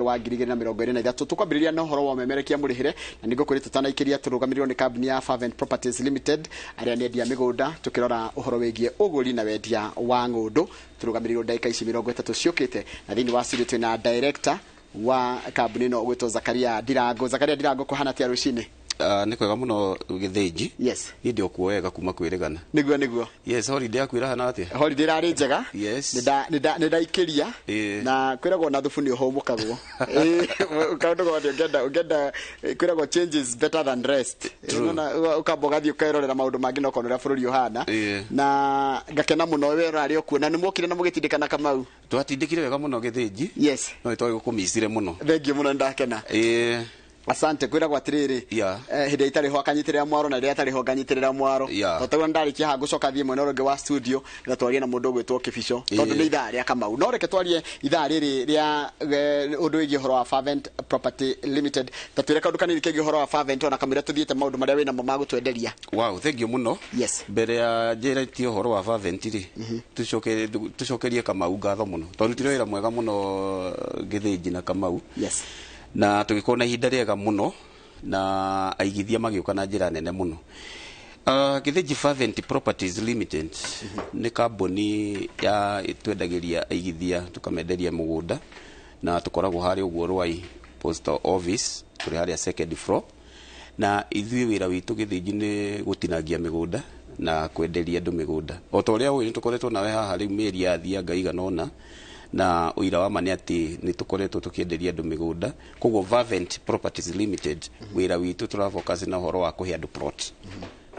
Wa 2023 tũkwambĩrĩria na ũhoro wa ũmemerekia mũrĩhĩre, na nĩ ngũkwĩrĩte tũtanaikĩria tũrũgamĩrĩrwo nĩ kambuni ya Fervent Properties Limited, arĩa nĩ endia mĩgũnda, tũkĩrora ũhoro wĩgiĩ ũgũri na wendia wa ng'ũndũ. Tũrũgamĩrĩirwo ndagĩka ici 30 ciũkĩte, na thĩinĩ wa studio twĩna director wa kambuni ĩno ũgwĩtwo Zakaria Ndirango. Zakaria Ndirango, kũhana atĩa rũcinĩ? Ah, nĩ kwega mũno, Gĩthĩnji. Yes. Niĩ ndĩ okuo wega kuma kwĩrĩgana. Nĩguo. Yes, holiday yaku ĩrahana atĩa? Holiday ĩrarĩ njega. Nĩndaikĩria. Na kwĩragwo na thubu nĩ ũhũmũkagwo. Kaũndũ gothe ũngĩenda, kwĩragwo change is better than rest. True. Ũnona, ũkamba ũgathiĩ ũkerorera maũndũ mangĩ na ũkona ũrĩa bũrũri ũhana. Na ngakena mũno we ũrarĩ o kuo na nĩmwokire na mũgĩtindĩkana, Kamau. Twatindĩkire wega mũno, Gĩthĩnji. No nĩtwarĩ gũkũmicire mũno. Thengiũ mũno, nĩndakena. Asante. Kwĩragwo atĩrĩrĩ, hĩndĩ ĩrĩa itarĩ ho akanyitĩrĩra mwaro, na rĩrĩa atarĩ ho nganyitĩrĩra mwaro. Tondũ ndarĩkia haha ngũcoka thiĩ mwena ũrĩa ũngĩ wa studio na twarie na mũndũ ũgwĩtwo Kĩbico, tondũ nĩ ithaa rĩa Kamau. No reke twarie ithaa rĩrĩ rĩa ũndũ wĩgiĩ ũhoro wa Fervent Property Limited. Ta twĩre kaũndũ kanini kegiĩ ũhoro wa Fervent, ona kamũira tũthiĩte maũndũ marĩa wĩnamo ma gũtwenderia. Wow, thank you mũno. Mbere ya njĩrĩtie ũhoro wa Fervent rĩ, tũcokerie Kamau ngatho mũno twarutire wĩra mwega mũno, Gĩthĩnji na Kamau, na tũgĩkorwo na ihinda rĩega mũno na aigithia magĩũka na njĩra nene mũno. Gĩthĩnji, Fervent Properties Limited nĩ kambuni ya twendagĩria aigithia, tũkamenderia mũgũnda, na tũkoragwo harĩa ũguo Rwai Postal Office, tũrĩ harĩa second floor. Na ithuĩ wĩra witũ, Gĩthĩnji, nĩ gũtinangia mĩgũnda na kwenderia andũ mĩgũnda. O ta ũrĩa ũĩ, nĩ tũkoretwo nawe haha rĩu mĩeri yathianga igana ũna, na ũira wa ma nĩ atĩ nĩ tũkoretwo tũkĩenderia andũ mĩgũnda. Koguo Fervent Properties Limited, wĩra witũ tũrafocus na ũhoro wa kũhe andũ plot.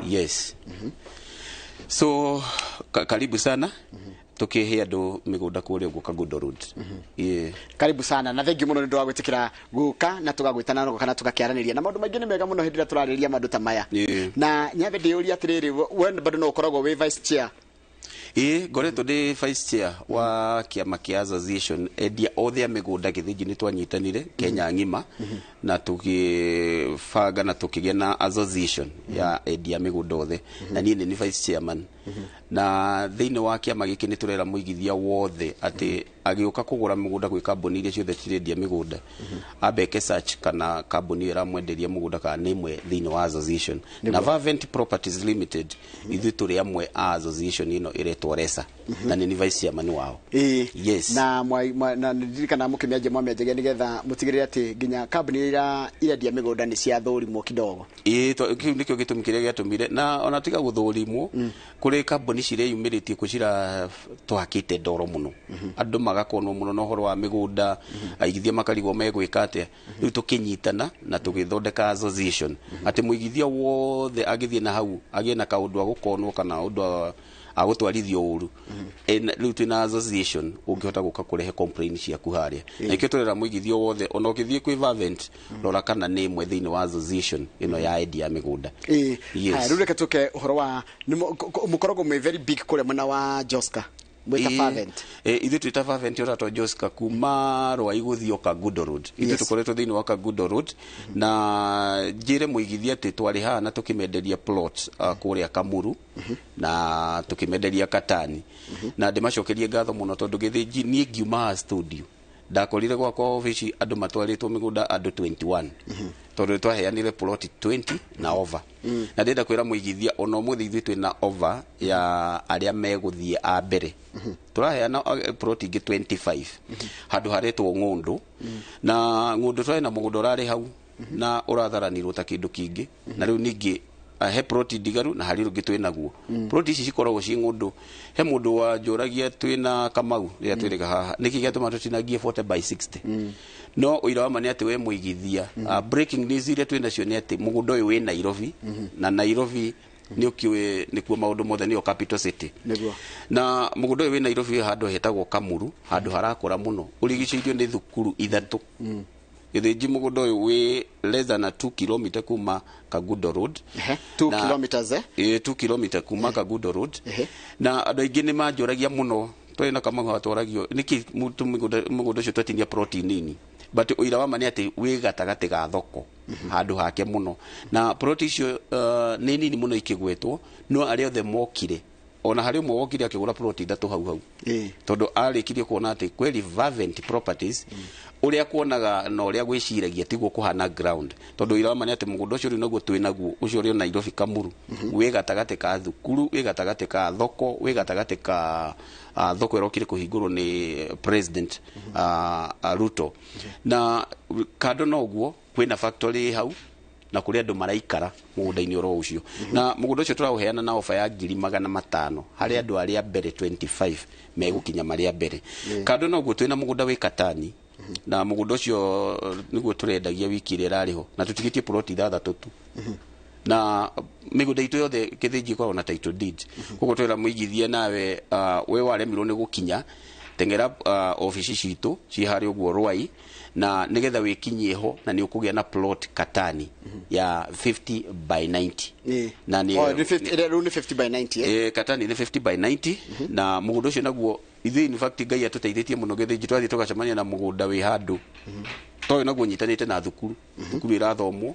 Yes, so karibu sana, tukihe andũ mĩgũnda kũrĩa ũguo Kangundo Road. Yeah. Karibu sana na thengiũ mũno nĩ ũndũ wa gwĩtĩkĩra gũka na tũgagwĩtana kana tũgakĩaranĩria, na maũndũ maingĩ nĩ mega mũno hĩndĩ ĩrĩa tũrarĩrĩria maũndũ ta maya. Na nyambe ndĩyũrie atĩrĩrĩ, we bado no ũkoragwo wĩ vice chair? Ĩĩ, ngoretwo ndĩ vice chair wa kĩama kĩa association endia othe a mĩgũnda. Gĩthĩnji, nĩ twanyitanire Kenya ng'ima na tũgĩbanga na tũkĩgĩa na association ya endia a mĩgũnda othe, na niĩ nĩ vice chairman. Na thĩinĩ wa kĩama gĩkĩ nĩ tũrera mũigithia wothe atĩ agĩũka kũgũra mũgũnda gwĩ kambuni iria ciothe cirendia mĩgũnda, ambe eke search kana kambuni ĩyo ĩramwenderia mũgũnda kana nĩ ĩmwe thĩinĩ wa association. Na Fervent Properties Limited, ithuĩ tũrĩ amwe a association ĩno ĩretwo RESA, na nĩ vice chairman wao. Yes. Na na ndirikana mũkĩmĩanjia, mwamĩanjagia nĩgetha mũtigĩrĩre atĩ nginya kambuni iria irendia mĩgũnda nĩ ciathũrimwo kidogo. Ĩĩ, kĩu nĩkĩo gĩtũmi kĩrĩa gĩatũmire, na ona tiga gũthũrimwo, kũrĩ kambuni cireyumĩrĩtie kũ cira tũhakĩte ndoro mũno, andũ magakonwo mũno na ũhoro wa mĩgũnda, aigithia makarigwo megwĩka atĩa. Rĩu tũkĩnyitana na tũgĩthondeka association atĩ mũigithia wothe agĩthiĩ na hau agĩe na kaũndũ agũkonwo kana ũndũ agũtwarithio ũru. Rĩu twĩna association ũngĩhota gũka kũrehe complaint ciaku harĩa, na ikĩo tũrera mũigithia wothe ona ũkĩthiĩ kwĩ Fervent, rora kana nĩ ĩmwe thĩinĩ wa association ĩno ya endia a mĩgũnda. Yes. Haya, rĩu reke tũke ũhoro wa mũkoragwo mwĩ very big kũrĩa mwena wa Joska mwĩta Fervent. Ithuĩ twĩta Fervent ũratwa Joska kuma Rwai gũthiĩ Kangundo Road. Ithuĩ tũkoretwo thĩinĩ wa Kangundo Road, na njĩre mũigithia atĩ twarĩ haha na tũkĩmenderia plot kũrĩa Kamuru na tũkĩmenderia Katani, na ndĩmacokerie ngatho mũno tondũ, Gĩthĩnji, niĩ ngiuma haha studio ndakorire gwakwa obici andũ matwarĩtwo mĩgũnda, andũ 21, tondũ nĩ twaheanire plot 20 na over. Na ndĩrenda kwĩra mũigithia ona ũmũthĩ ithuĩ twĩna over ya arĩa megũthiĩ a mbere, tũraheana plot ingĩ 25 handũ haretwo Ng'ũndũ. Na Ng'ũndũ twarĩ na mũgũnda ũrarĩ hau na ũratharanirwo ta kĩndũ kĩngĩ, na rĩu ningĩ he plot ndigaru na harĩ rũngĩ twĩ naguo. Plot ici cikoragwo ciĩ Ng'ũndũ. He mũndũ wanjũragia twĩna Kamau rĩrĩa twĩrĩga haha nĩkĩ gĩatũma tũtinangie 40 by 60, no ũira wa ma nĩ atĩ we mũigithia, breaking news iria twĩ nacio nĩ atĩ mũgũnda ũyũ wĩ Nairobi, na Nairobi nĩ ũkĩũĩ nĩkuo maũndũ mothe, nĩyo capital city. Na mũgũnda ũyũ wĩ Nairobi, wĩ handũ hetagwo Kamuru, handũ harakũra mũno, ũrigicĩirio nĩ thukuru ithatũ. Gĩthĩnji, mũgũnda ũyũ wĩ less than a 2 kilometer kuma Kangundo Road. 2 kilometers, eh? Ĩĩ, 2 kilometer kuma Kangundo Road. Na andũ aingĩ nĩ manjũragia mũno, twarĩ na Kamau haha, twaragio nĩkĩ mũgũnda ũcio twatinia plot nini, but ũira wa ma nĩ atĩ wĩ gatagatĩ ga thoko, handũ hake mũno, na plot icio nĩ nini mũno ikĩgwetwo, no arĩa othe mokire Ona harĩ ũmwe wokire akĩgũra plot ithatũ hau hau, tondũ arĩkirie kuona atĩ kweri Fervent Properties ũrĩa kuonaga na ũrĩa gwĩciragia tiguo kũhana ground, tondũ irama nĩ atĩ mũgũnda ũcio rĩu naguo twĩ naguo ũcio ũrĩ o Nairobi Kamuru, wĩ gatagatĩ ka thukuru, wĩ gatagatĩ ka thoko, wĩ gatagatĩ ka thoko ĩrokire kũhingũrwo nĩ President Ruto. Na kando na ũguo kwĩna factory hau na kũrĩa andũ maraikara mũgũnda-inĩ oro ũcio. Na mũgũnda ũcio tũraũheana na ofa ya 500,000 harĩ andũ arĩa mbere 25 megũkinya marĩa mbere. Kando na ũguo twĩna mũgũnda wĩ Katani, na mũgũnda ũcio nĩguo tũrendagia wiki ĩrĩa ĩrarĩ ho, na tũtigĩtie ploti ithathatũ tu. Na mĩgũnda itũ yothe Gĩthĩnji ĩkoragwo na title deed. Koguo twĩra mũigithia nawe, we waremirwo nĩ gũkinya, teng'era obici citũ ciĩ harĩa ũguo Rwai, na nĩgetha wĩkinyie ho, na nĩ ũkũgĩa na plot Katani ya 50 by 90. Na nĩ Oh, nĩ 50, rĩu nĩ 50 by 90, eh? Katani nĩ 50 by 90. Na mũgũnda ũcio naguo ithuĩ in fact Ngai atũteithĩtie mũno Gĩthĩnji, twathiĩ tũgacemania na mũgũnda wĩ handũ toyũ naguo nyitanĩte na thukuru, thukuru ĩrathomwo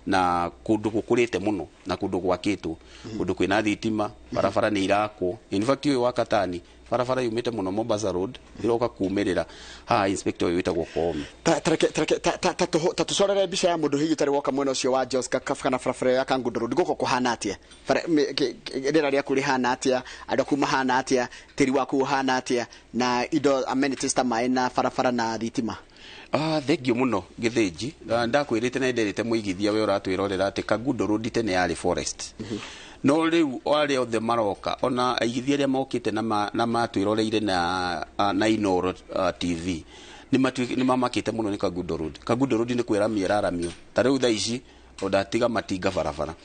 na kũndũ gũkũrĩte mũno na kũndũ gwakĩtwo, kũndũ kwĩna thitima, barabara nĩ irakwo. In fact ũyũ wa Katani barabara yumĩte mũno Mombasa Road ĩroka kumĩrĩra haha inspector ũyũ wĩtagwo Koome. Ta tũcorere mbica ya mũndũ hihi ũtarĩ woka mwena ũcio wa Jos kana barabara ya Kangundo Road, gũkũ kũhana atĩa? Rĩera rĩaku rĩhana atĩa? Andũ aku mahana atĩa? Tĩri waku ũhana atĩa? Na indo amenities ta maĩ na barabara na thitima. Thengio mũno Gĩthĩnji. Ndakwĩrĩte na nderĩte mũigithia we ũratwĩrorera atĩ Kangundo Road tene yarĩ forest. No rĩu arĩa othe maroka, ona aigithia arĩa mokĩte na matwĩroreire na Inooro TV nĩ mamakĩte mũno nĩ Kangundo Road. Kangundo Road nĩ kwĩramia ĩraramio. Ta rĩu thaa ici ndatiga matinga barabara.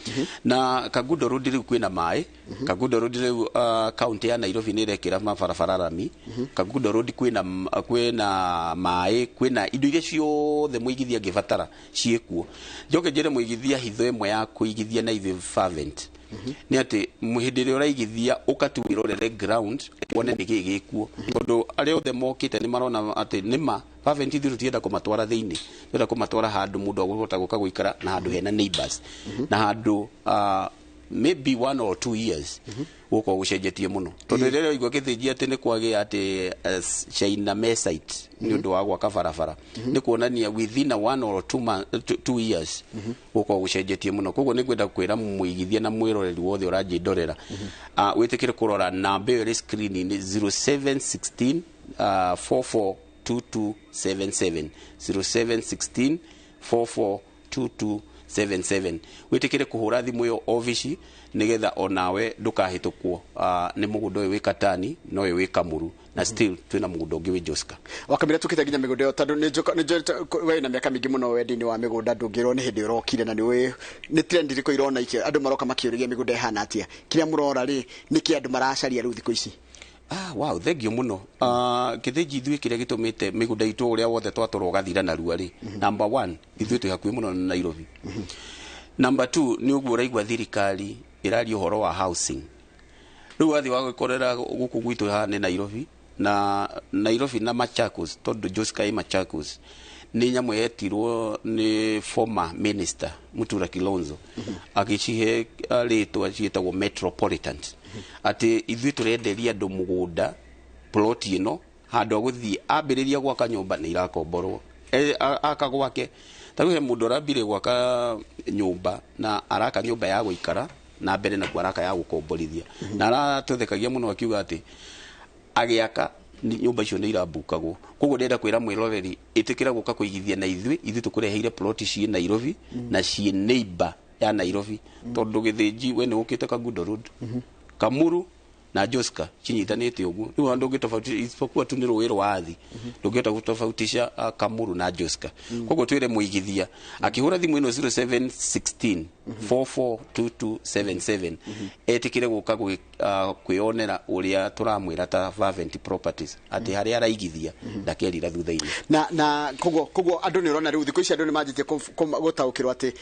Na Kangundo Road rĩu kwĩna maĩ. Kangundo Road rĩu county ya Nairobi nĩ ĩrekĩra mabarabara rami. Kangundo Road kwĩna maĩ, kwĩna indo iria ciothe mũigithia angĩbatara ciĩkuo. Njoke njĩre mũigithia hitho ĩmwe ya kũigithia na ithuĩ Fervent nĩ atĩ hĩndĩ ĩrĩa ũraigithia ũka tu wĩrorere ground wone nĩ kĩĩ gĩkuo, tondũ arĩa othe mokĩte nĩ marona atĩ nĩma Fervent ithuĩ tũtienda kũmatwara thĩinĩ, twenda kũmatwara handũ mũndũ agũhota gũka gũikara na handũ hena neighbors na handũ maybe 1 or 2 years gũkorwo gũcenjetie mũno, tondũ rĩrĩa ũraigua Gĩthĩnji atĩ nĩ kwagĩa atĩ China Mesite nĩ ũndũ wa gwaka barabara, nĩ kuonania within a 1 or 2 years gũkorwo gũcenjetie mũno. Koguo nĩ ngwenda kwĩra mũigithia na mwĩroreri wothe ũranjĩndorera, wĩtĩkĩre kũrora namba ĩyo ĩrĩ screen-inĩ 0716 442277, 0716 442277. Wĩtĩkĩre kũhũra thimũ ĩyo obici nĩgetha onawe ndũkahĩtũkwo nĩ mũgũnda ũyũ wĩ Katani na ũyũ wĩ Kamuru, na still twĩna mũgũnda ũngĩ wĩ Joska. Wakamira tukite nginya mĩgũnda ĩyo, tondũ nĩ we na mĩaka mĩingĩ mũno wendi-inĩ wa mĩgũnda, ndũngĩrwo nĩ hĩndĩ ũrokire na nĩ nĩ trend irĩkũ irona ikĩ andũ maroka makĩũrĩria mĩgũnda ĩhana atĩa, kĩrĩa mũrora rĩ nĩkĩ andũ maracaria rĩu thikũ ici? Wow, thengio mũno. Gĩthĩnji ithuĩ kĩrĩa gĩtũmĩte mĩgũnda itũ ũrĩa wothe twatũrwo ũgathira narua rĩ, number 1 ithuĩ twĩ hakuhĩ mũno na Nairobi. Number 2 nĩ ũguo ũraigua thirikari ĩraria ũhoro wa housing. Rĩu wathiĩ wagĩkorera gũkũ gwitũ haha nĩ Nairobi, na Nairobi na Machakos, tondũ Joska ĩ Machakos nĩ nyamũ yetirwo nĩ former minister Mutura Kilonzo, agĩcihe rĩtwa ciĩtagwo metropolitan, atĩ ithuĩ tũrenderia andũ mũgũnda plot ĩno handũ agũthiĩ ambĩrĩria gwaka nyũmba nĩ irakomborwo, aka gwake. Ta rĩu he mũndũ arambire gwaka nyũmba na araka nyũmba ya gũikara na mbere nakuo araka ya gũkomborithia, na aratũthekagia mũno akiuga atĩ agĩaka nyũmba icio nĩ irambukagwo. Koguo ndĩrenda kwĩra mwĩroreri ĩtĩkĩra gũka kũigithia na ithuĩ, ithuĩ tũkũreheire plot ciĩ Nairobi na ciĩ neighbor ya Nairobi, tondũ Gĩthĩnji we nĩ ũkĩte Kangundo Road, Kamuru na Joska cinyitanĩte ũguo. Rĩu handũ ũngĩtofautisha isipokuwa tu nĩ rũĩ rwa Athi, ndũngĩhota gũtofautisha Kamuru na Joska. Koguo twĩre mũigithia akĩhũra thimũ ĩno 0716 442277 etĩkĩre gũka kwĩonera ũrĩa tũramwĩra ta Fervent Properties atĩ harĩa araigithia ndakerira thutha-inĩ. Na koguo andũ nĩ ũrona rĩu thikũ ici andũ nĩ manjĩtie gũtaũkĩrwo atĩ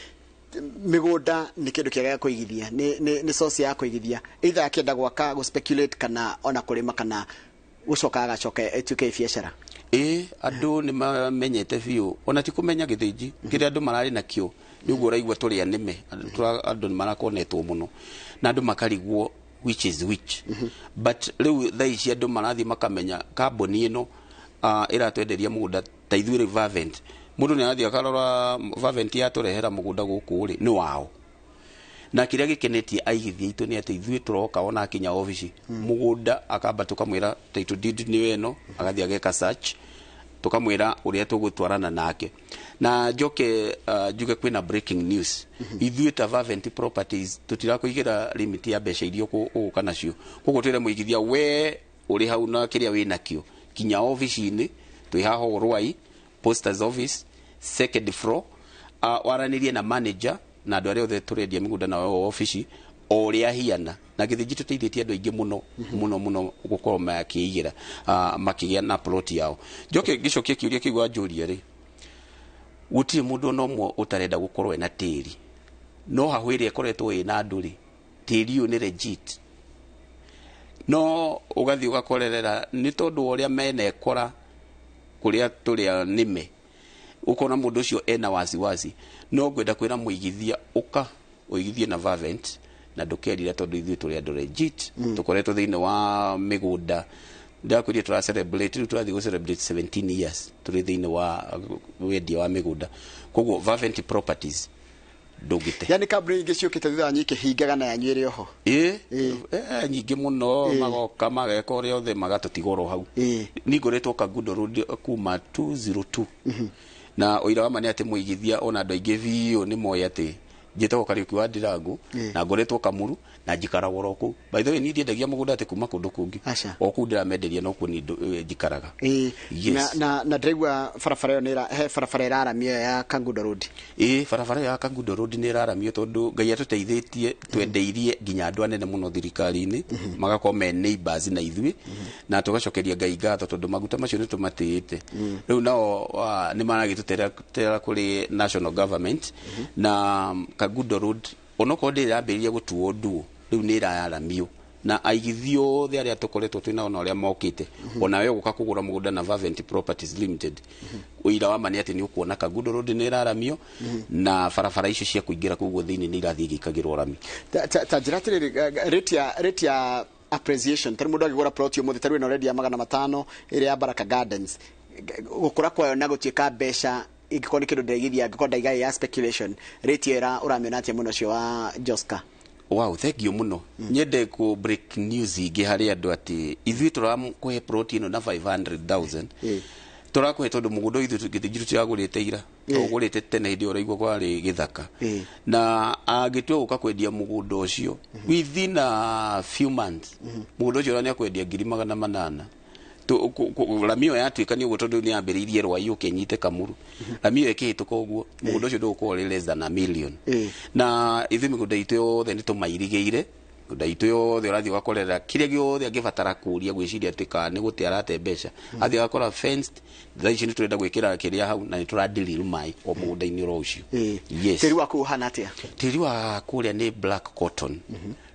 mĩgũnda nĩ kĩndũ kĩega gĩa kũigithia, nĩ source ya kũigithia, either akĩenda gwaka, gũ speculate, kana ona kũrĩma, kana gũcoka agacoka ĩtuĩke biacara. Andũ nĩ mamenyete biũ, ona ti kũmenya Gĩthĩnji kĩrĩa andũ mararĩ nakĩo nĩ ũguo ũraigua tũrĩa nĩme, andũ nĩ marakonetwo mũno na andũ makarigwo which is which. But rĩu thaa ici andũ marathiĩ makamenya kambuni ĩno ĩratwenderia mũgũnda ta ithuĩ rĩu Fervent. Mũndũ nĩ arathiĩ akarora Fervent yatũrehera mũgũnda gũkũ rĩ nĩ wao. Na kĩrĩa gĩkenetie aigithia aitũ nĩ atĩ ithuĩ tũroka ona akinya obici mũgũnda akamba tũkamwĩra title deed nĩ ĩno, agathiĩ ageka search, tukamwira uria tugutwarana nake. Na njoke njuge kwina breaking news. Ithuĩ ta Fervent Properties tutirakuigira limit ya mbeca iria ũgũka nacio, koguo twĩre mũigithia we ũrĩ hau na kĩrĩa wĩ nakĩo kinya obici-inĩ twĩ haha ũguo Rwai Posters Office second floor, waranĩrie na manager na andũ arĩa othe tũrendia mĩgũnda nao obici o ũrĩa hiana. Na Gĩthĩnji tũteithĩtie andũ aingĩ mũno mũno mũno gũkorwo makĩigĩra makĩgĩa na plot yao. Njoke ngĩcokia kĩũria kĩu wanjũria rĩ, gũtirĩ mũndũ ona ũmwe ũtarenda gũkorwo ena tĩri, no hahũ ĩrĩa ĩkoretwo ĩna andũ rĩ, tĩri ũyũ nĩ legit, no ũgathiĩ ũgakorerera nĩ tondũ wa ũrĩa menekora kũrĩa tũrĩa nĩme, ũkona mũndũ ũcio ena wasiwasi. No ngwenda kwĩra mũigithia ũka ũigithie na Fervent na ndũkerire, tondũ ithuĩ tũrĩ andũ legit, tũkoretwo thĩinĩ wa mĩgũnda. Ndakwĩrire tũra celebrate rĩu tũrathiĩ gũ celebrate 17 years tũrĩ thĩinĩ wa wendia wa mĩgũnda, koguo Fervent Properties ndũngĩte. Yani kambuni ingĩ ciũkĩte thutha wanyu ikĩhingaga na yanyu ĩrĩ oho. Ĩ nyingĩ mũno magoka mageka ũrĩa othe magatũtiga oro hau. Niĩ ngoretwo Kangundo Road kuma 202 na ũira wa ma nĩ atĩ mũigithia ona andũ aingĩ biũ nĩ moĩ atĩ njĩtagwo Kariũki wa Ndirangu na ngoretwo Kamuru na njikaraga oro kũu. By the way, niĩ ndiendagia mũgũnda atĩ kuma kũndũ kũngĩ, o kũu ndĩramenderia no kuo niĩ njikaraga. Yes. Na ndĩraigua barabara ĩyo nĩ he barabara ĩraramio ya Kangundo Road. Ĩ barabara ya Kangundo Road nĩ ĩraramio tondũ Ngai atũteithĩtie twendeirie nginya andũ anene mũno thirikari-inĩ magakorwo me neighbors na ithuĩ, na tũgacokeria Ngai ngatho tondũ maguta macio nĩ tũmatĩĩte. Rĩu nao nĩ maragĩtũtera kũrĩ national government na Kangundo Road onokorwo ndĩrambĩrĩria gũtuo nduo rĩu nĩ ĩraramio na aigithia othe arĩa tũkoretwo twĩ nao na ũrĩa mokĩte, ona we ũgũka kũgũra mũgũnda na Fervent Properties Limited, ũira wa ma nĩ atĩ nĩ ũkuona Kangundo Road nĩ ĩraramio na barabara icio cia kũingĩra kũu guo thĩinĩ nĩ irathiĩ igĩkagĩrwo rami. Ta njĩra atĩrĩrĩ, rate ya appreciation tarĩ mũndũ agĩgũra plot ũmũthĩ tarĩ ĩno ũrendia 500 ĩrĩa ya Baraka Gardens, gũkũra kwayo na gũtuĩka mbeca ingĩkorwo nĩ kĩndũ ndĩraigithia, angĩkorwo ndaiga ya speculation, rate ĩyo ũramĩona atĩa mũno ũcio wa Joska? Wow, thank you mũno. Nyende ku break news ingĩ harĩ andũ atĩ ithuĩ tũrakũhe plot ĩno na 500,000. Tũrakũhe tondũ mũgũnda ithuĩ Gĩthĩnji tũtiragũrĩte ira, tũgũrĩte tene hĩndĩ ĩyo ũraigua kwarĩ gĩthaka. Na angĩtua gũka kwendia mũgũnda ũcio within a few months, mũgũnda ũcio nĩ akwendia 800,000. Rami ĩyo yatuĩka nĩ ũguo tondũ nĩ yambĩrĩirie Rwai ũkĩnyite Kamuru, rami ĩyo ĩkĩhĩtũka ũguo mũgũnda ũcio ndũgũkorwo ũrĩ less than a million. Na ithuĩ mĩgũnda itũ yothe nĩ tũmairigĩire, mĩgũnda itũ yothe ũrathiĩ ũgakorera kĩrĩa gĩothe angĩbatara kũria gwĩciria atĩ kana nĩ gũte arate mbeca, athiĩ agakora fenced. Thaa ici nĩ tũrenda gwĩkĩra kĩrĩa hau na nĩ tũradrill maĩ o mũgũnda-inĩ oro ũcio. Yes. Tĩri waku ũhana atĩa? Tĩri wa kũrĩa nĩ black cotton,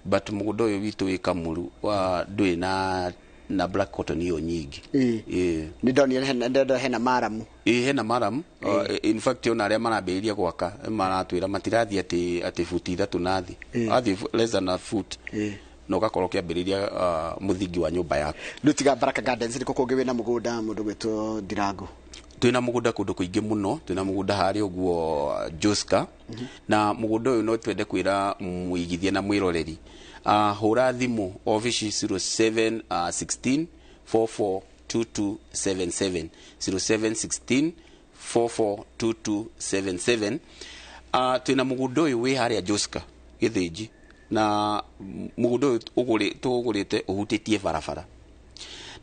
but mũgũnda ũyũ witũ wĩ Kamuru wa ndũrĩ na black cotton iyo nyingĩ. Nĩ ndonire hena maramu. Hena maramu. In fact ona arĩa marambĩrĩria gwaka maratwĩra matirathiĩ atĩ futi 3 na thĩ, athiĩ less than a foot na ũgakorwo ũkĩambĩrĩria mũthingi wa nyũmba yaku. Rĩu tiga Baraka Gardens nĩkũ kũngĩ wĩna mũgũnda mũndũ gwĩtwo Ndirangu? Twĩna mũgũnda kũndũ kũingĩ mũno, twĩna mũgũnda harĩa ũguo Joska, na mũgũnda ũyũ no twende kwĩra mũigithia na mwĩroreri hũra thimũ obici 07 16 44 2277 0716 442277. Twĩna mũgũnda ũyũ wĩ harĩa Joska Gĩthĩnji, na mũgũnda ũyũ tũgũrĩte ũhutĩtie barabara,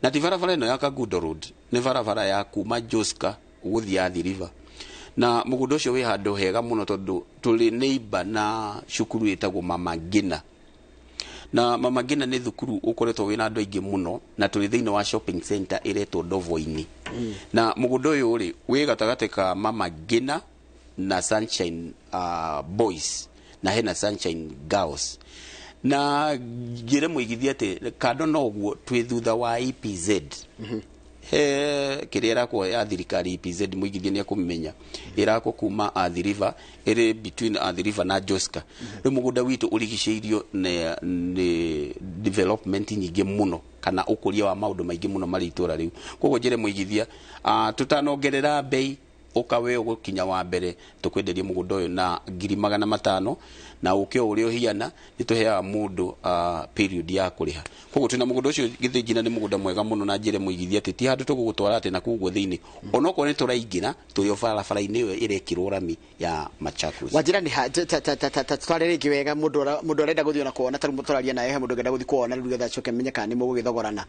na ti barabara ĩno ya Kangundo Road, nĩ barabara ya kuma Joska gũthiĩ Athi River. Na mũgũnda ũcio wĩ handũ hega mũno tondũ tũrĩ neighbor na cukuru ĩtagwo Mama Ngina, na Mama Ngina nĩ thukuru ũkoretwo wĩna andũ aingĩ mũno, na tũrĩ thĩinĩ wa shopping center ĩretwo Ndovoini. Na mũgũnda ũyũ rĩ wĩ gatagatĩ ka Mama Ngina na Sunshine Boys na hena Sunshine Girls. Na njĩre mũigithia atĩ kando no ũguo twĩ thutha wa EPZ. He kĩrĩa ĩrakwo ya thirikari EPZ, mũigithia nĩ ekũmĩmenya, ĩrakwo kuma Athi River, ĩrĩ between Athi River na Joska. Rĩu mũgũnda witũ ũrigicĩirio nĩ development nyingĩ mũno, kana ũkũria wa maũndũ maingĩ mũno marĩ itũra rĩu. Koguo njĩre mũigithia, tũtanongerera bei, ũka we ũgũkinya wa mbere, tũkwenderia mũgũnda ũyũ na 500,000, na ũke o ũrĩa ũhiana nĩ tũheaga mũndũ period ya kũrĩha. Koguo twĩna mũgũnda ũcio Gĩthĩnji, na nĩ mũgũnda mwega mũno, na njĩre mũigithia atĩ ti handũ tũgũgũtwara atĩ na kũguo thĩinĩ, onokorwo nĩ tũraingĩra, tũrĩ o barabara-inĩ ĩyo ĩrekĩrwo rami ya Machakos. Wanjĩra nĩ ha ta tware rĩngĩ wega mũndũ arenda gũthiĩ ona kuona, tarĩu tũraria nawe, he mũndũ ũngĩenda gũthiĩ kuona rĩu getha acoke menye kana nĩ mũgũgĩthogorana.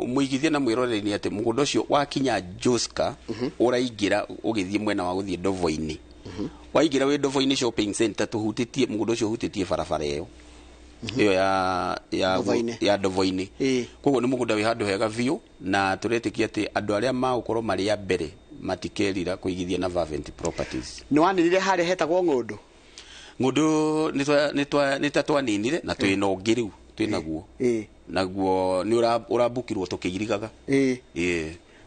Mũigithia na mwĩroreri nĩ atĩ mũgũnda ũcio wakinya Joska, ũraingĩra ũgĩthiĩ mwena wa gũthiĩ Ndovo-inĩ, waingĩra wĩ Ndovo-inĩ shopping center, tũhutĩtie mũgũnda ũcio ũhutĩtie barabara ĩyo ya Ndovo-inĩ. Ya Ndovo-inĩ. Koguo nĩ mũgũnda wĩ handũ hega biũ, na tũretĩkia atĩ andũ arĩa magũkorwo marĩ a mbere matikerira kũigithia na Vavent Properties. Nĩ wanĩrire harĩa hetagwo Ng'ũndũ? Ng'ũndũ nĩ ta twaninire, na twĩna ũngĩ rĩu twĩnaguo. Naguo nĩ ũrambukirwo tũkĩirigaga.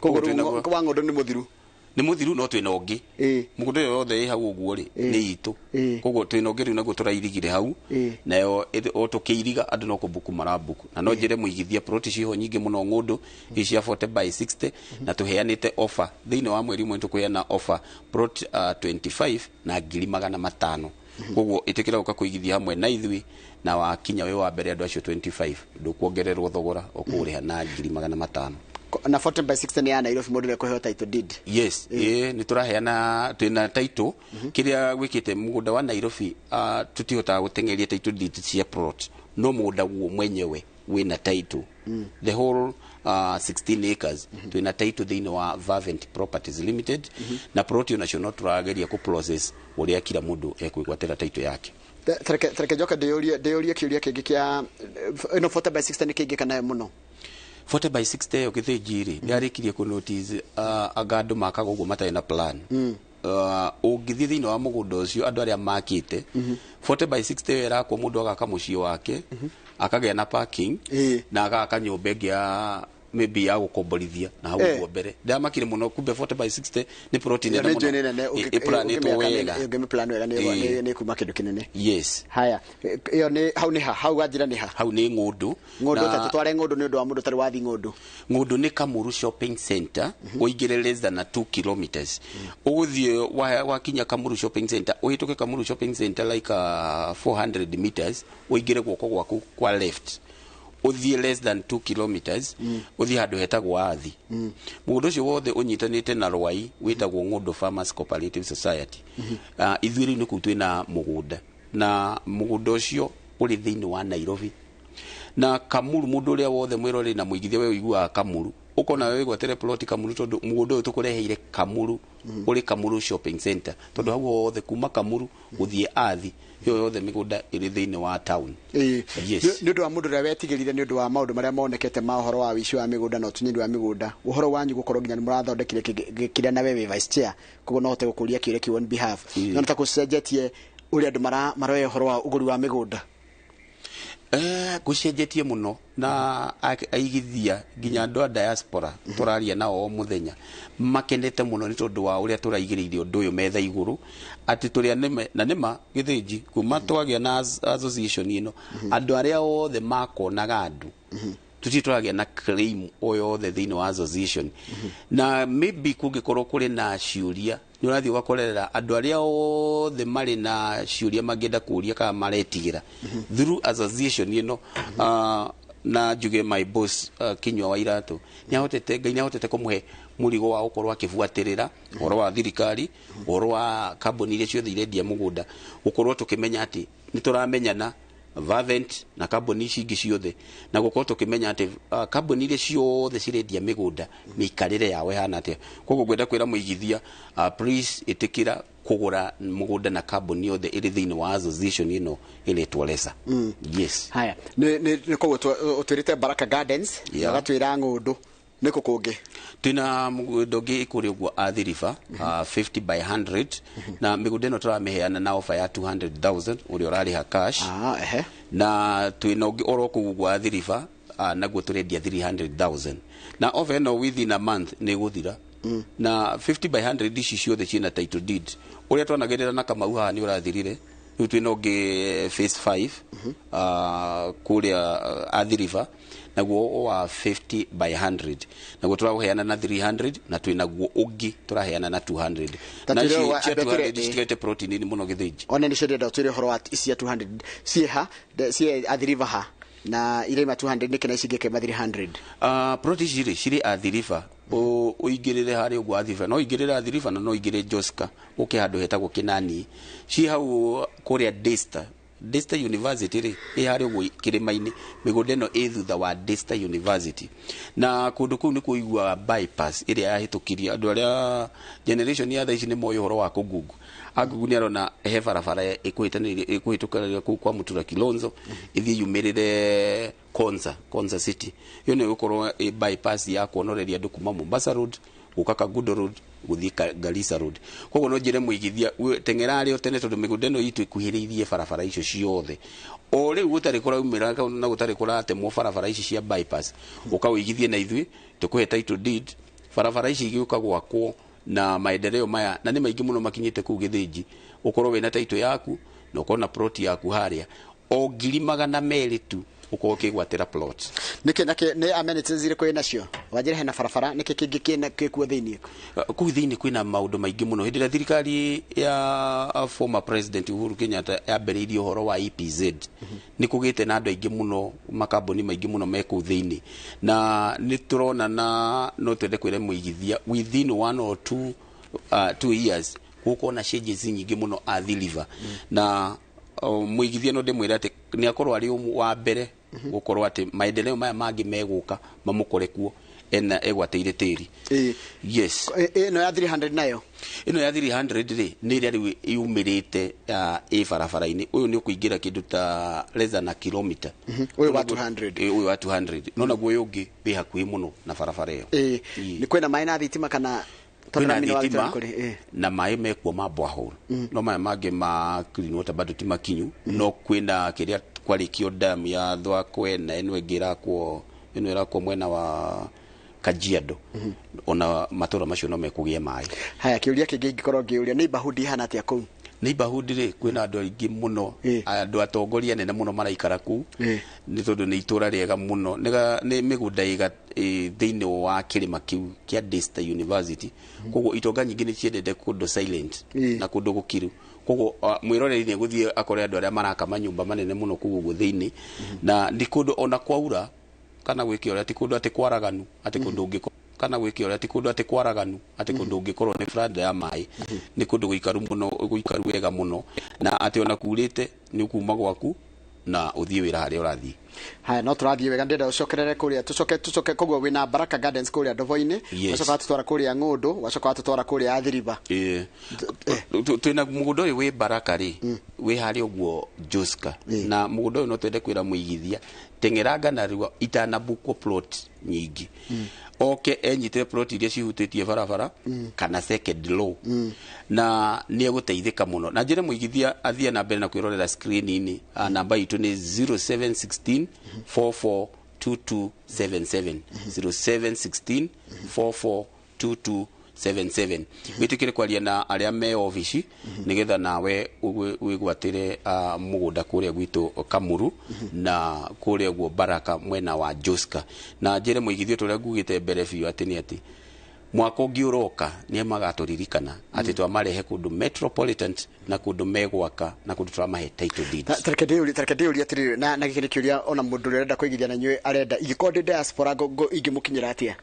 Koguo Koguo twĩnaguo. Rĩu wa Ng'ũndũ nĩ mũthiru? Nĩ mũthiru, no twĩna ũngĩ. Mũgũnda ũyũ yothe ĩ hau ũguo rĩ, nĩ itũ. Koguo twĩna ũngĩ rĩu, naguo tũrairigire hau. Nayo o tũkĩiriga, andũ no kũbuku marambuku, na no njĩre mũigithia ploti ciho nyingĩ mũno Ng'ũndũ, ici cia 40 by 60, na tũheanĩte offer thĩinĩ wa mweri ũmwe, tũkũheana offer plot 25 na 500,000. Koguo ĩtĩkĩra gũka kũigithia hamwe na ithuĩ, na wakinya wĩ wa mbere andũ acio 25, ndũkuongererwo thogora, ũkũrĩha na 500,000. Na 40 by 60 nĩ ya Nairobi, mũndũ nĩ title deed? Yes, nĩ tũraheana, twĩna title. Kĩrĩa gwĩkĩte mũgũnda wa Nairobi, tũtihotaga gũteng'eria title deed cia plot, no mũgũnda guo mwenyewe wĩna title, the whole 16 acres twĩna title thĩinĩ wa Vavent Properties Limited, na plot onacio no tũrageria kũ process ũrĩa kila mũndũ ekwĩgwatĩra title yake. Tareke njoke ndĩyũrie kĩũria kĩngĩ kĩa ĩno 40 by 60, nĩ kĩingĩ kana mũno? 40 by 60 ĩyo, Gĩthĩnji rĩ, nĩarĩkirie kũ notice anga andũ makaga ũguo matarĩ na plan. Ũngĩthiĩ thĩinĩ wa mũgũnda ũcio, andũ arĩa makĩte 40 by 60 ĩyo ĩrakwo, mũndũ agaka mũciĩ wake, akagĩa na parking, na agaka nyũmba ĩngĩ ya maybe ya gũkomborithia na hau ũguo mbere. Ndamakire mũno, kumbe 40 by 60 nĩ plot Ĩyo nene nĩ mũno. njũĩ nĩ nene. Ĩplanĩtwo wega. Ũngĩmĩplan wega nĩ kuma kĩndũ kĩnene. Yes. Haya, ĩyo nĩ hau, nĩ ha hau ganjĩra nĩ ha? Hau nĩ Ng'ũndũ. Ng'ũndũ. Ta tũtware Ng'ũndũ nĩ ũndũ wa mũndũ ũtarĩ wathi Ng'ũndũ. Ng'ũndũ nĩ Kamuru Shopping Center, ũingĩre less than 2 kilometers, ũgũthiĩ wakinya Kamuru Shopping Center, ũhĩtũke Kamuru Shopping Center like 400 meters, ũingĩre guoko gwaku kwa left, ũthiĩ less than 2 kilometers, ũthiĩ handũ hetagwo Athi. Mũgũnda ũcio wothe ũnyitanĩte na rwai wĩtagwo Ng'ũndũ Farmers Cooperative Society. Ithuĩ rĩu nĩ kũu twĩna mũgũnda, na mũgũnda ũcio ũrĩ thĩinĩ wa Nairobi na Kamuru. Mũndũ ũrĩa wothe mwĩroreri na mũigithia, we ũiguaga Kamuru, ũkona we wĩgwatĩre plot Kamuru, tondũ mũgũnda ũyũ tũkũreheire Kamuru, ũrĩ Kamuru Shopping Center, tondũ hau hothe kuma Kamuru gũthiĩ Athi, ĩyo yothe mĩgũnda ĩrĩ thĩinĩ wa town. Yes. Nĩ ũndũ wa mũndũ ũrĩa wetigĩrire nĩ ũndũ wa maũndũ marĩa monekete ma ũhoro wa ũici wa mĩgũnda na ũtunyani wa mĩgũnda, ũhoro wanyu gũkorwo nginya nĩ mũrathondekire kĩrĩa na we wĩ vice chair, koguo no hote gũkũria kĩũria kĩu on behalf, no nĩ ta gũcenjetie ũrĩa andũ maroya ũhoro wa ũgũri wa mĩgũnda? Gũcenjetie mũno, na aigithia nginya andũ a diaspora tũraria nao o mũthenya makenete mũno nĩ tondũ wa ũrĩa tũraigĩrĩire ũndũ ũyũ metha igũrũ, atĩ tũrĩa nĩme na nĩma Gĩthĩnji, kuma twagĩa na association ĩno, andũ arĩa othe makonaga andũ, tũtirĩ tũragĩa na claim o yothe thĩinĩ wa association. Na maybe kũngĩkorwo kũrĩ na ciũria, nĩ ũrathiĩ ũgakorerera andũ arĩa othe marĩ na ciũria mangĩenda kũria kana maretigĩra through association ĩno, na njuge my boss, Kinyua wa Iratũ, nĩ ahotete, Ngai nĩ ahotete kũmũhe mũrigo wa gũkorwo akĩbuatĩrĩra ũhoro wa thirikari, ũhoro wa kambuni iria ciothe irendia mũgũnda, gũkorwo tũkĩmenya atĩ nĩ tũramenyana Vavent na kambuni ici ingĩ ciothe, na gũkorwo tũkĩmenya atĩ kambuni iria ciothe cirendia mĩgũnda mĩikarĩre yao ĩhana atĩa. Koguo ngwenda kwĩra mũigithia, please ĩtĩkĩra kũgũra mũgũnda na kambuni yothe ĩrĩ thĩinĩ wa association ĩno ĩretwo Lesa. Yes. Haya, nĩ koguo ũtwĩrĩte Baraka Gardens, ũgatwĩra Ng'ũndũ, nĩ kũ kũngĩ? Twĩna mũgũnda ũngĩ kũrĩa ũguo Athi River, 50 by 100, na mĩgũnda ĩno tũramĩheana na offer ya 200,000 ũrĩa ũrarĩha cash. Ah, ehe. Na twĩna ũngĩ oro kũu ũguo Athi River, Naguo tũrendia 300,000 na offer ĩno within a month nĩ ĩgũthira. Na 50 by 100 ici ciothe ciĩna title deed. Ũrĩa twanagĩrĩra na Kamau haha nĩ ũrathirire. Rĩu twĩna ũngĩ phase 5 kũrĩa Athi River, naguo wa 50 by 100, naguo tũraũheana na 300, na twĩnaguo ũngĩ tũraheana na 200. Ta Na twĩre ici cia ambia twĩre 200 citigaite plot nini mũno Gĩthĩnji. Ona nĩcio ndĩrenda twĩre ũhoro wa ici cia 200 ciĩ ha, ciĩ Athi River ha, na iraima 200 nĩkĩ na ici ingĩ ikaima 300? Plot ici rĩ cirĩ Athi River. Ũingĩrĩre harĩa ũguo Athi River, no ũingĩrĩre Athi River na no ũingĩre Joska, ũke handũ hetagwo Kĩnani, ci hau kũrĩa Daystar, Daystar University rĩ ĩ harĩa ũguo kĩrĩma-inĩ. Mĩgũnda ĩno ĩ thutha wa Daystar University, na kũndũ kũu nĩ kũiguaga bypass ĩrĩa yahĩtũkirie andũ arĩa generation ya thaa ici nĩ moĩ ũhoro wa kũgungu agungu nĩ arona he barabara ĩkũhĩtanĩria ĩkũhĩtũkĩra kũu kwa Mutura Kilonzo ĩthiĩ yumĩrĩre Konza, Konza City. Ĩyo nĩ ĩgũkorwo ĩ bypass ya kuonoreria andũ kuma Mombasa Road gũka Kangundo Road gũthiĩ Garissa Road. Koguo no njĩre mũigithia teng'era arĩ o tene, tondũ mĩgũnda ĩno itũ ĩkuhĩrĩirie barabara icio ciothe. O rĩu gũtarĩ kũraumĩra na gũtarĩ kũratemwo barabara ici cia bypass, ũka ũigithie na ithuĩ tũkũhe title deed. Barabara ici igĩũka gwakwo na maendeleo maya na nĩ maingĩ mũno makinyĩte kũu Gĩthĩnji, ũkorwo wĩna title yaku na ũkorwo na plot yaku harĩa o 200,000 tu, ũkorwo ũkĩgwatĩra plot. Nĩkĩ nakĩ nĩ amenities irĩkũ ĩ nacio? Wanjĩre hena barabara, nĩkĩ kĩngĩ kĩna kĩkuo thĩinĩ? Kũu thĩinĩ kwĩna maũndũ maingĩ mũno. Hĩndĩ ĩrĩa thirikari ya former president Uhuru Kenyatta yambĩrĩirie ũhoro wa EPZ, nĩ kũgĩte na andũ aingĩ mũno, makambuni maingĩ mũno me kũu thĩinĩ, na nĩ tũrona na no twende kwĩra mũigithia within 1 or 2 years gũkorwo na changes nyingĩ mũno Athi River. Na mũigithia no ndĩmwĩre atĩ nĩ akorwo arĩ ũmwe wa mbere gũkorwo atĩ maendeleo maya mangĩ megũka mamũkore kuo ena egwatĩire tĩri. Yes. Ĩno ya 300 nayo? Ĩno ya 300 rĩ nĩ ĩrĩa rĩu yumĩrĩte ĩ barabara-inĩ. Ũyũ nĩ ũkũingĩra kĩndũ ta less than a kilometer. Ũyũ wa 200. Ĩ, ũyũ wa 200, no naguo ũyũ ũngĩ wĩ hakuhĩ mũno na barabara ĩyo. Nĩ kwĩna maĩ na thitima kana? Kwĩna tondũ thitima kũrĩ. Na maĩ mekuo ma borehole, no maya mangĩ ma clean water bado ti makinyu. No kwĩna kĩrĩa kwarĩkio dam ya Thwakwe, na ĩno ĩngĩ ĩrakwo, ĩno ĩrakwo mwena wa Kajiado. Ona matũra macio no mekũgĩa maĩ. Haya, kĩũria kĩngĩ ingĩkorwo ngĩũria, neighborhood ihana atĩa kũu? Neighborhood rĩ, kwĩna andũ aingĩ mũno, andũ atongoria anene mũno maraikara kũu, nĩ tondũ nĩ itũra rĩega mũno. Nĩ mĩgũnda thĩinĩ wa kĩrĩma kĩu kĩa Daystar University, koguo itonga nyingĩ nĩ ciendete kũndũ silent na kũndũ gũkiru. Koguo mwĩroreri nĩ egũthiĩ akore andũ arĩa maraka manyũmba manene mũno kũu ũguo thĩinĩ, na nĩ kũndũ ona kwaura kana gwĩke ũrĩa ti kũndũ atĩ kwaraganu atĩ kũndũ ũngĩko kana gwĩke ũrĩa ti kũndũ atĩ kwaraganu atĩ kũndũ ũngĩkorwo nĩ flood ya maĩ. Nĩ kũndũ gũikaru mũno, gũikaru wega mũno, na atĩ ona kurĩte nĩ ũkuma gwaku na ũthiĩ wĩra harĩa ũrathiĩ. Haya, no tũrathiĩ wega. Ndĩrenda ũcokerere kũrĩa, tũcoke koguo wĩna Baraka Gardens kũrĩa Ndovo-inĩ. Yes. Wacoka watũtwara kũrĩa Ng'ũndũ, wacoka watũtwara kũrĩa Athi River. Ĩĩ. Twĩna mũgũnda ũyũ wĩ Baraka rĩ, wĩ harĩa ũguo Joska. Na mũgũnda ũyũ no twende kwĩra mũigithia teng'eranga narua itanabukwo plot nyingĩ, oke enyitĩre plot iria cihutĩtie barabara kana second law, na nĩ egũteithĩka mũno. Na njĩre mũigithia athiĩ na mbere na kwĩrorera screen-inĩ. Namba itũ nĩ 0716 44 2277, 0716 44 2277. Wĩtĩkĩre kwaria na arĩa me obici nĩgetha nawe wĩgwatĩre mũgũnda kũrĩa gwitũ Kamuru na kũrĩa guo Baraka mwena wa Joska. Na njĩre mũigithio tũrĩa ngugĩte mbere biũ atĩ nĩ atĩ mwaka ũngĩ ũroka nĩ magatũririkana atĩ twamarehe kũndũ metropolitan na kũndũ megwaka na kũndũ tũramahe title deeds. Tareke ndĩũrie atĩrĩrĩ, na gĩkĩ nĩ kĩũria ona mũndũ ũrĩa ũrenda kũigithia na inyuĩ arenda, ingĩkorwo ndĩ diaspora ingĩmũkinyĩra atĩa?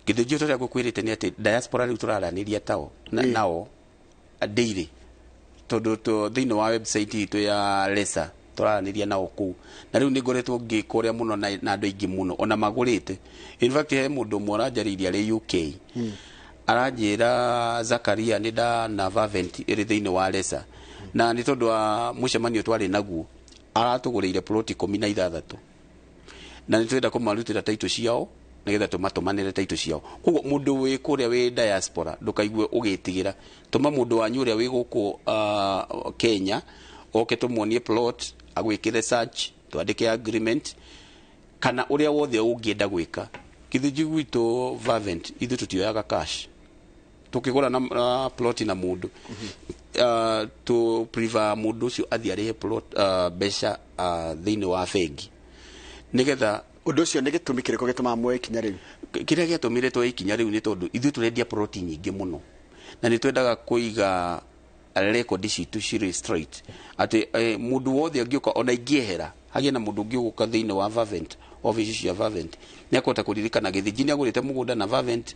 Gĩthĩnjio tũrĩa ngũkwĩrĩte nĩ atĩ diaspora rĩu tũraranĩria tao na, nao daily, tondũ thĩinĩ wa website itũ ya Lesa tũraranĩria nao kũu, na rĩu nĩ ngoretwo ngĩka ũrĩa mũno na andũ aingĩ mũno ona magũrĩte. In fact, he mũndũ ũmwe ũranjarĩirie arĩ UK, aranjĩra, "Zakaria, nĩ ndana Vavent ĩrĩ thĩinĩ wa Lesa," na nĩ tondũ wa mũcemanio twarĩ naguo aratũgũrĩire plot 16, na nĩ twenda kũmarutĩra taitũ ciao nĩgetha tũmatũmanĩre taitũ ciao. Koguo mũndũ wĩ kũrĩa wĩ diaspora, ndũkaigue ũgĩtigĩra, tũma mũndũ wanyu ũrĩa wĩ gũkũ Kenya oke tũmuonie plot, agwĩkĩre search, twandĩke agreement. Kana ũrĩa wothe ũngĩenda gwĩka. Gĩthĩnji gwitũ Fervent, ithuĩ tũtioyaga cash tukigura na plot na mundu. Tu prefer mundu ucio athi arihe plot mbeca thiini wa bengi nigetha Ũndũ ũcio nĩ gĩtũmi kĩrĩkũ gĩtũmaga muoe ikinya rĩu? Kĩrĩa gĩatũmire tuoe ikinya rĩu nĩ tondũ ithuĩ tũrendia plot nyingĩ mũno, na nĩ twendaga kũiga record citũ cirĩ straight, atĩ mũndũ wothe angĩũka, ona ingĩehera hagĩe na mũndũ ũngĩ ũgũka thĩinĩ wa Fervent, office cia Fervent, nĩ akũhota kũririkana Gĩthĩnji nĩ agũrĩte mũgũnda na Fervent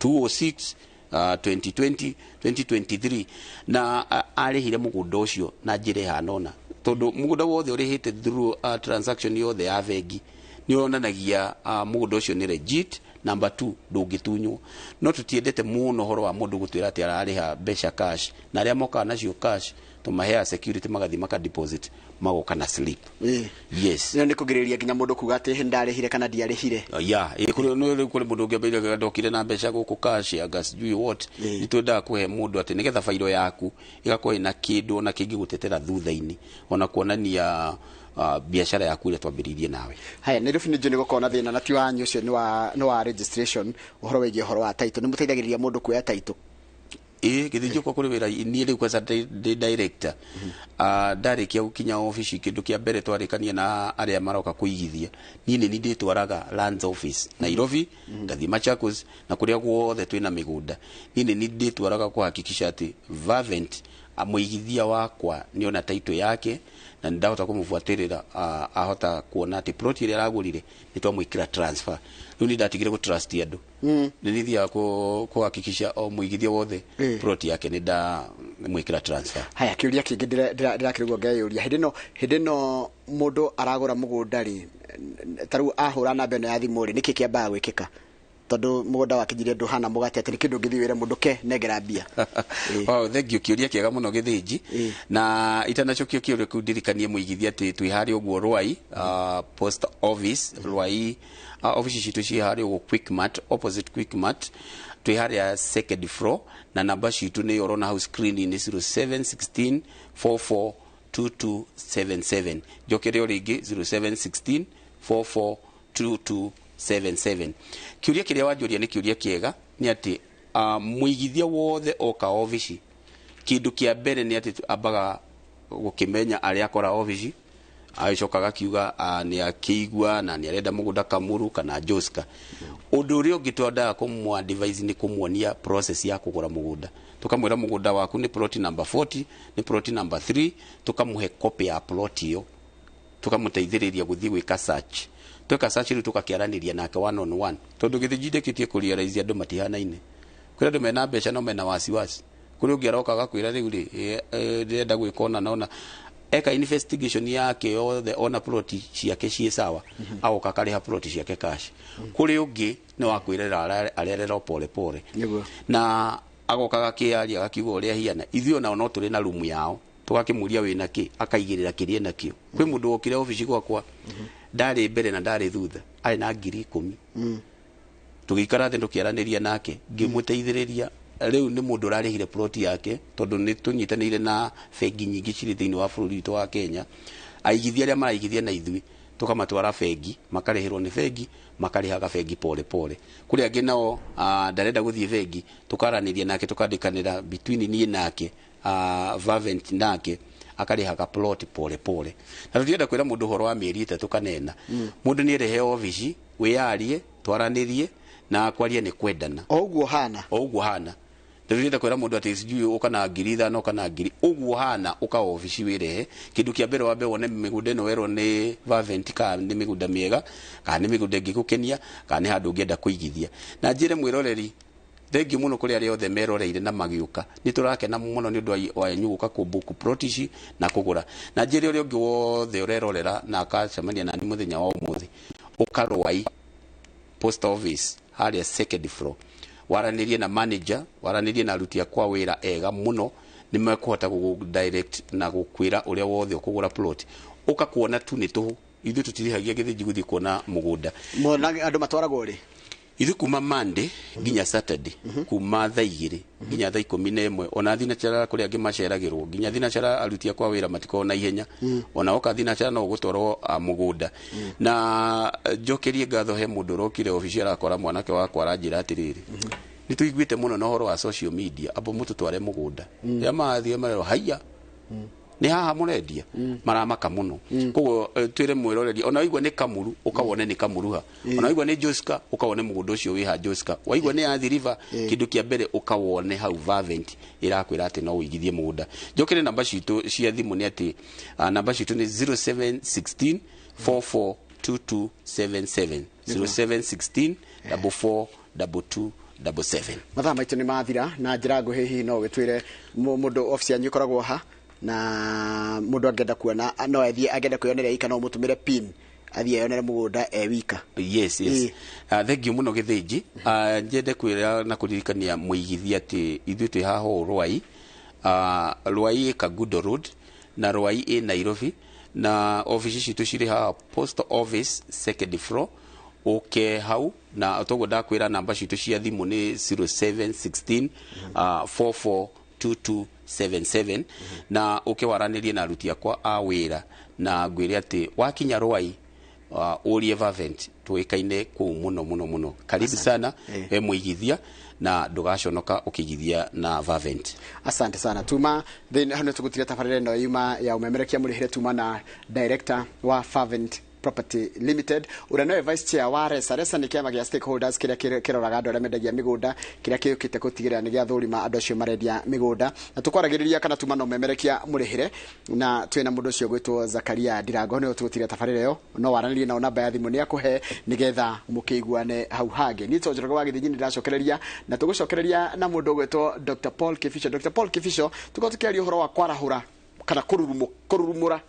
206 2020 2023 na arĩhire mũgũnda ũcio na njĩra ĩhana ũna, tondũ mũgũnda wothe ũrĩhĩte through transaction yothe ya bengi nĩ yonanagia mũgũnda ũcio nĩ legit. Number 2, ndũngĩtunywo. No tũtiendete mũno ũhoro wa mũndũ gũtwĩra atĩ ararĩha mbeca cash, na arĩa mokaga nacio cash tũmaheaga security, magathiĩ maka deposit, magoka na slip. Yes. Ĩyo nĩ kũgirĩrĩria nginya mũndũ kuga atĩ hĩ ndarĩhire kana ndiarĩhire. Ya, kũrĩ nĩ kũrĩ mũndũ ũngĩ ambĩire ndokire na mbeca gũkũ cash, anga sijui what. Nĩ twendaga kũhe mũndũ atĩ nĩgetha bairo yaku ĩgakorwo ĩna kĩndũ ona kĩngĩgũtetera thutha-inĩ, ona kuonania biacara yaku ĩrĩa twambĩrĩirie nawe. Haya, Nairobi nĩ njũĩ nĩ gũkorwo na thĩna, na ti wanyu ũcio, nĩ wa registration, ũhoro wĩgiĩ ũhoro wa title. Nĩ mũteithagĩrĩria mũndũ kuoya title? Ĩĩ, gĩthĩnjĩ kwa kũrĩ wĩra niĩ rĩu kwanza ndĩ director, ndarĩkia gũkinya obici, kĩndũ kĩa mbere twarĩkania na arĩa maroka kũigithia, niĩ nĩ niĩ ndĩtwaraga lands office Nairobi, ngathiĩ Machakos na kũrĩa guothe twĩna mĩgũnda. Niĩ nĩ niĩ ndĩtwaraga kũhakikisha atĩ Fervent mũigithia wakwa nĩona title yake, na nĩndahota kũmũbuatĩrĩra, ahota kuona atĩ plot ĩrĩa aragũrire nĩ twamwĩkĩra transfer. Rĩu nĩ ndatigire gũ trust andũ, nĩ nĩthiaga kũhakikisha o mũigithia wothe plot yake nĩ ndamwĩkĩra transfer. Haya, kĩũria kĩngĩ ndĩrakĩrigwo ngeyũria, hĩndĩ ĩno mũndũ aragũra mũgũnda rĩ, ta rĩu ahũra namba ĩno ya thimũ rĩ, nĩkĩ kĩambaga gwĩkĩka? Tondũ mũgũnda wakinyire ndũhana mũgate atĩ nĩ kĩndũ ũngĩthiĩ wĩre mũndũ ke nengera mbia. Oh, thank you, kĩũria kĩega mũno Gĩthĩnji. Na itanacokia kĩũria kĩu, ndirikanie mũigithia atĩ twĩ harĩa ũguo Rwai, post office Rwai, office citũ ciĩ harĩa ũguo Quickmart, opposite Quickmart, twĩ harĩa second floor, na namba citũ nĩ ũrona hau screen-inĩ, 0716 44 2277. Njokere o rĩngĩ, 0716 44 2277. Kĩũria kĩrĩa wanjũria nĩ kĩũria kĩega, nĩ atĩ mũigithia wothe oka obici, kĩndũ kĩa mbere nĩ atĩ ambaga gũkĩmenya arĩa akora obici, agĩcoka agakiuga nĩ akĩigua na nĩ arenda mũgũnda Kamuru kana Joska. Ũndũ ũrĩa ũngĩ twendaga kũmũ advise nĩ kũmuonia process ya kũgũra mũgũnda. Tũkamwĩra mũgũnda waku nĩ plot number 40, nĩ plot number 3, tũkamũhe copy ya plot ĩyo, tukamũteithĩrĩria gũthiĩ gwĩka search. Tweka search rĩu tũgakĩaranĩria nake one on one, tondũ gĩthĩnji ndĩkĩtie kũrealize andũ matihanaine. Kũrĩ andũ mena mbeca no mena wasiwasi, kũrĩ ũngĩ aroka agakwĩra rĩu rĩ, ndĩrenda gwĩka ona na ona. Eka investigation yake yothe, ona plot ciake ciĩ sawa, agoka akarĩha plot ciake cash. Kũrĩ ũngĩ nĩ wakwĩrera arerera o pole pole na agoka agakĩaria agakiuga ũrĩa hiana. Ithuĩ onao no tũrĩ na rumu yao, tũgakĩmũria wĩna kĩ, akaigĩrĩra kĩrĩa nakĩo. Kwĩ mũndũ wokire obici gwakwa, ndarĩ mbere na ndarĩ thutha, arĩ na 10,000. Tũgĩikara thĩ, tũkĩaranĩria nake, ngĩmũteithĩrĩria. Rĩu nĩ mũndũ ũrarĩhire plot yake, tondũ nĩ tũnyitanĩire na bengi nyingĩ cirĩ thĩinĩ wa bũrũri witũ wa Kenya. Aigithia arĩa maraigithia na ithuĩ tũkamatwara bengi, makarĩhĩrwo nĩ bengi, makarĩhaga bengi pole pole. Kũrĩ angĩ nao ndarenda gũthiĩ bengi, tũkaranĩria nake, tũkandĩkanĩra between niĩ nake, Fervent nake, akarĩhaga plot pole pole. Na tũtirenda kwĩra mũndũ ũhoro wa mĩeri 3 kanena. Mũndũ nĩ erehe obici, wĩyarie, twaranĩrie, na kwaria nĩ kwendana. O ũguo hana. O ũguo hana. Ndĩrenda kwĩra mũndũ atĩ sijui ũka na 5,000, ũka na ngiri ũguo hana, ũka obici wĩrehe. Kĩndũ kĩa mbere wambe wone mĩgũnda ĩno werwo nĩ Fervent kana nĩ mĩgũnda mĩega, kana nĩ mĩgũnda ĩngĩgũkenia, kana nĩ handũ ũngĩenda kũigithia. Na njĩre mwĩroreri thengiũ mũno kũrĩ arĩa othe meroreire na magĩũka, nĩ tũrakena mũno nĩ ũndũ wa wanyu gũka kũbook plot ici na kũgũra. Na njĩre ũrĩa ũngĩ wothe ũrerorera na akacemania nani mũthenya wa ũmũthĩ, ũka Rwai post office harĩa second floor, waranĩrie na manager, waranĩrie na aruti akwa wĩra ega mũno, nĩ mekũhota gũgũ direct na gũkwĩra ũrĩa wothe ũkũgũra plot. Ũka kuona tu nĩ tũhũ, ithuĩ tũtirĩhagia gĩthĩnji gũthiĩ kuona mũgũnda. Mona andũ matwaragwo rĩ? Ithuĩ kuma Monday nginya Saturday, kuma thaa 2 nginya thaa 11, ona thinacara kũrĩa angĩ maceragĩrwo, nginya thinacara aruti akwa wĩra matikoragwo na ihenya, ona oka thinacara no ũgũtwarwo mũgũnda. Na njokerie ngatho he mũndũ ũrokire obici arakora mwanake wakwa aranjĩra atĩrĩrĩ, nĩ tũiguĩte mũno na ũhoro wa social media, amba mũtũtware mũgũnda. Rĩrĩa marathiĩ marerwo haiya, nĩ haha mũrendia, maramaka mũno. Koguo twĩre mwĩroreri, ona waigua nĩ Kamuru ũkawone nĩ Kamuru ha, ona waigua nĩ Joska ũkawone mũgũnda ũcio wĩ ha Joska, waigua nĩ Athi River, kĩndũ kĩa mbere ũkawone hau Fervent ĩrakwĩra atĩ no ũigithie mũgũnda. Njokere namba citũ cia thimũ nĩ atĩ namba citũ nĩ 0716 442277, 0716 4422 77. Mathaa maitũ nĩ mathira, na njĩra nguhĩ hihi no ũgĩtwĩre mũndũ obici yanyu ĩkoragwo ha, na mũndũ angĩenda kuona no athiĩ, angĩenda kwĩyonera ika no mũtũmĩre pin athiĩ eyonere mũgũnda e wika. Yes, yes. Thank you mũno Gĩthĩnji. Nyende kwĩra na kũririkania mũigithia atĩ ithuĩ twĩ haha ũũ Rwai, Rwai ĩ Kangundo Road na Rwai ĩ Nairobi, na obici citũ cirĩ haha Post Office second floor, ũke hau. Na toguo ndakwĩra namba citũ cia thimũ nĩ 0716 442277, na ũke waranĩrie na aruti akwa a wĩra, na ngwĩre atĩ wakinya Rwai ũrie Fervent, tũĩkaine kũu mũno mũno mũno. Karibu sana we mũigithia, na ndũgaconoka ũkĩigithia na Fervent. Asante sana. Tuma thĩinĩ hau nĩ tũgũtiga tabarĩra ĩno yuma ya ũmemerekia mũrĩhĩre, tuma na director wa Fervent Property Limited, ũrĩa nowe vice chair wa RESA. RESA nĩ kĩama gĩa stakeholders kĩrĩa kĩroraga andũ arĩa mendagia mĩgũnda, kĩrĩa kĩũkĩte gũtigĩrĩra nĩ gĩathũrima andũ acio marendia mĩgũnda. Na tũkwaragĩrĩria kana tuma na ũmemerekia mũrĩhĩre, na twĩna mũndũ ũcio gwĩtwo Zakaria Ndirango. Nĩwe tũgũtiga tabarĩra ĩyo, no waranĩrie nao, namba ya thimũ nĩ akũhe nĩgetha mũkĩiguane hau hangĩ. Niĩ to Njoroge wa Gĩthĩnji nĩ ndĩracokereria, na tũgũcokereria na mũndũ ũgwĩtwo Dr. Paul Kibicho. Dr. Paul Kibicho, tũkorwo tũkĩaria ũhoro wa kwarahũra kana kũrurumũra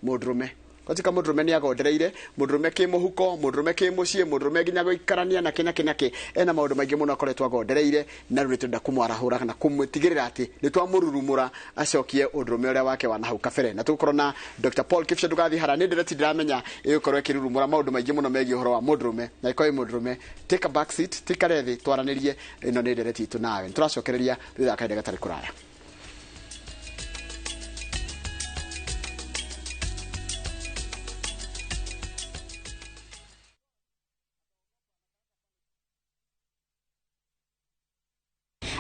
mũndũrũme. Gwatuĩka mũndũrũme nĩ agondereire, mũndũrũme kĩ mũhuko, mũndũrũme kĩ mũciĩ, mũndũrũme nginya gũikarania nake nake nake, ena maũndũ maingĩ mũno akoretwo agondereire, na rĩu nĩtũrenda kũmwarahũra kana kũmũtigĩrĩra atĩ nĩ twamũrurumũra acokie ũndũrũme ũrĩa wake wa nahau kabere. Na tũgũkorwo na Dr. Paul Kibicho. Ndũgathiĩ hara, nĩ ndĩreti ndĩramenya ĩgũkorwo ĩkĩrurumũra maũndũ maingĩ mũno megiĩ ũhoro wa mũndũrũme. Na ĩkorwo ĩ mũndũrũme, take a back seat, tikare thĩ twaranĩrie. Ĩno nĩ ndereti itũ nawe, nĩtũracokereria thutha wa kahinda gatarĩ kũraya.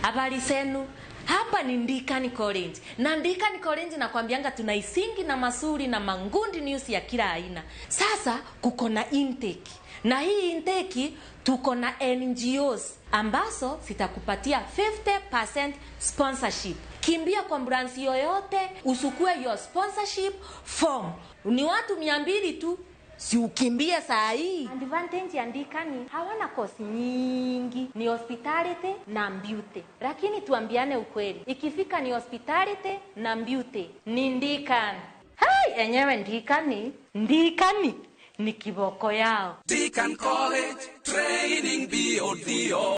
Habari zenu, hapa ni Ndikani College. Na Ndikani College nakwambianga tuna isingi na masuri na mangundi news ya kila aina. Sasa kuko na intake. Na hii intake tuko na NGOs ambazo zitakupatia 50% sponsorship. Kimbia kwa branch yoyote usukue your sponsorship form. Ni watu 200 tu. Si ukimbie saa hii. Advantage ya Ndikani hawana kosi nyingi, ni hospitality na beauty. Lakini tuambiane ukweli, ikifika ni hospitality na beauty ni Ndikani. Hai, enyewe Ndikani, Ndikani ni kiboko yao. Deacon College, training beyond the